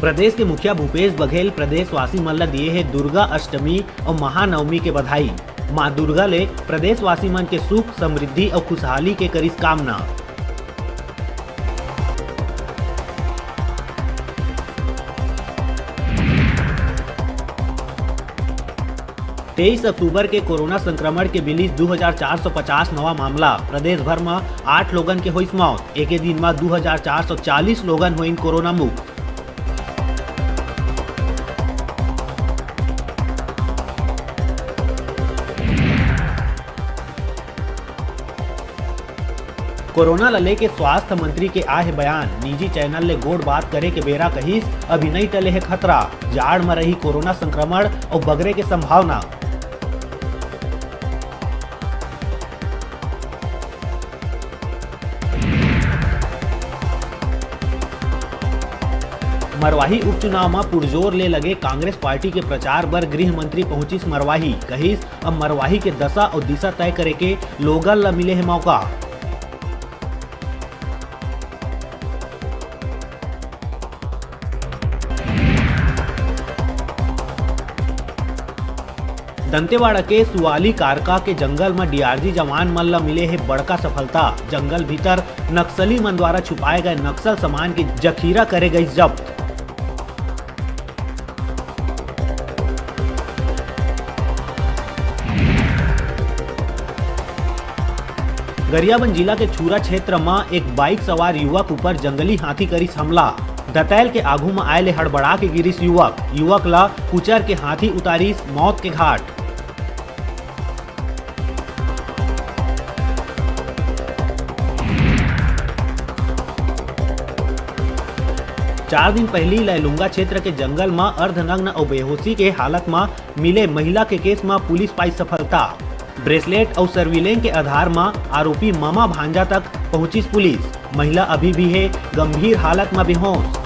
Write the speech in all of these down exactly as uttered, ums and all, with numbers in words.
प्रदेश के मुखिया भूपेश बघेल प्रदेशवासी मन ल दिए हे दुर्गा अष्टमी अउ महानवमी के बधाई। मां दुर्गा ले प्रदेशवासी मन के सुख, समृद्धि अउ खुशहाली के करिस कामना। तेईस अक्टूबर के कोरोना संक्रमण के मिलिस दू हजार चार सौ पचास नवा मामला। प्रदेश भर म आठ लोगन के होइस मौत। एके दिन म दू हजार चार सौ चालीस लोगन होइन कोरोना मुक्त। कोरोना ल लेके स्वास्थ्य मंत्री के आहे बयान, निजी चैनल ले गोठ बात करे के बेरा कहिस, अभी नइ टले हे खतरा, जाड़ म रही कोरोना संक्रमण अउ बगरे के संभावना। मरवाही उपचुनाव म पुरजोर ले लगे कांग्रेस पार्टी के प्रचार बर गृह मंत्री पहुंचिस मरवाही, कहिस, अब मरवाही के दशा अउ दिशा तय करे के लोगन ल मिले हे मौका। दंतेवाड़ा के सुवाली कारका के जंगल म डीआरजी जवान मन ल मिले हे बड़का सफलता। जंगल भीतर नक्सली मन द्वारा छुपाए गए नक्सल सामान के जखीरा करे गइस जब्त। गरियाबंद जिला के छूरा क्षेत्र म एक बाइक सवार युवक ऊपर जंगली हाथी करिस हमला। दतैल के आगू म आए ले हड़बड़ा के गिरिस युवक। युवक ल कुचर के हाथी उतारिस मौत के घाट। चार दिन पहिली लैलूंगा क्षेत्र के जंगल म अर्धनग्न अउ बेहोशी के हालत म मिले महिला के केस म पुलिस पाइस सफलता। ब्रेसलेट अउ सर्विलेंस के आधार म आरोपी मामा भांजा तक पहुंचिस पुलिस। महिला अभी भी हे गंभीर हालत म बेहोश।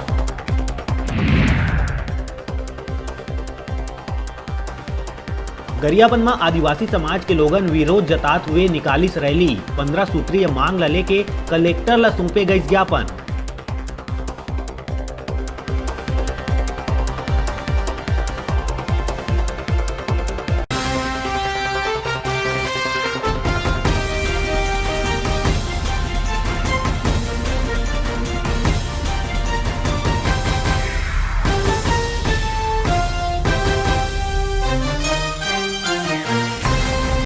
गरियाबंद म आदिवासी समाज के लोगन विरोध जतात हुए निकालिस रैली। पंद्रह सूत्रीय मांग ल लेके कलेक्टर ल सौंपे गइस ज्ञापन।